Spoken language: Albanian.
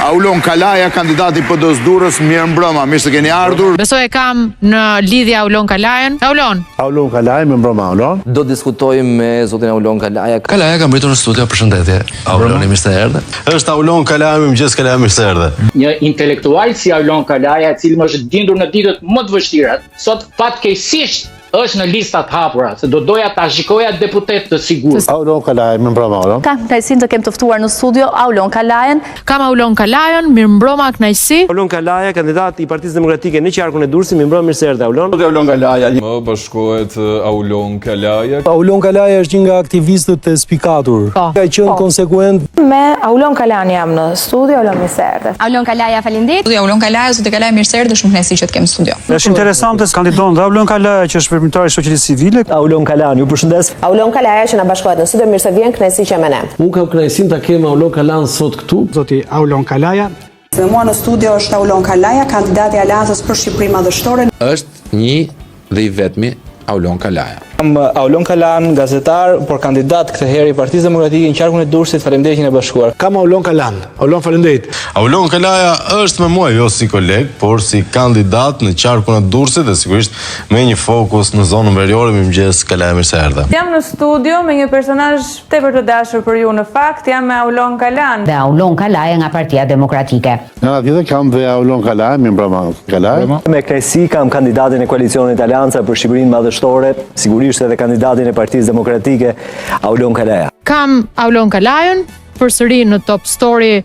Aulon Kalaja, kandidati i PD-së Durrës, mirëmbrëma, mirë se keni ardhur. Besoj e kam në lidhje Aulon Kalajën. Aulon. Aulon Kalaja, mirëmbrëma Aulon. Do të diskutojmë me zotin Aulon Kalaja. Kalaja ka mbërritur në studio, përshëndetje. Aulon, mirë se erdhe. Është Aulon Kalaja, mirëmëngjes Kalaja, mirë se erdhe. Një intelektual si Aulon Kalaja, i cili më është dindur në ditët më të vështira, sot fatkeqësisht është në lista të hapura, se do doja ta shikoja deputet të sigurt. Aulon Kalaja, mirëmbrëma Aulon. Kam kënaqësinë të kem të ftuar në studio Aulon Kalajën. Kam Aulon Kalajën, mirëmbrëma, kënaqësi. Aulon Kalaja, kandidat i Partisë Demokratike në qarkun e Durrësit, mirëmbrëma, mirë se erdhe Aulon. Zoti Aulon Kalaja. Më bashkohet Aulon Kalaja. Aulon Kalaja është një nga aktivistët e spikatur. Po. Ka qenë po. konsekuent. Me Aulon Kalanë jam në studio, Aulon mirë se erdhe. Aulon Kalaja, faleminderit. Aulon Kalaja, zoti Kalaja, mirë se erdhe, shumë kënaqësi që të kem në studio. Është interesante se kandidon dhe Aulon Kalaja që është veprimtar i shoqërisë civile. Aulon Kalanë, ju përshëndes. Aulon Kalaja që na bashkohet në studio, mirë se vjen, kënaqësi që je me ne. Unë kam kënaqësinë ta kem Aulon Kalanë sot këtu. Zoti Aulon Kalaja. Me mua në studio është Aulon Kalaja, kandidati i Aleancës për Shqipërinë Madhështore. Është një dhe i vetmi Aulon Kalaja. Kam Aulon Kalanë, gazetar, por kandidat këtë herë i Partisë Demokratike në qarkun e Durrësit, faleminderit që na je bashkuar. Kam Aulon Kalanë. Aulon faleminderit. Aulon Kalaja është me mua jo si koleg, por si kandidat në qarkun e Durrësit dhe sigurisht me një fokus në zonën veriore. Mirëmëngjes Kalaja, mirë se erdhe. Jam në studio me një personazh tepër të dashur për ju në fakt, jam me Aulon Kalanë. Dhe Aulon Kalaja nga Partia Demokratike. Nga ana tjetër kam dhe Aulon Kalajën, mirëmbrëma Kalaj. Me kënaqësi kam kandidatin e koalicionit Aleanca për Shqipërinë Madhështore, sigurisht edhe kandidatin e Partisë Demokratike, Aulon Kalaja. Kam Aulon Kalajën përsëri në Top Story.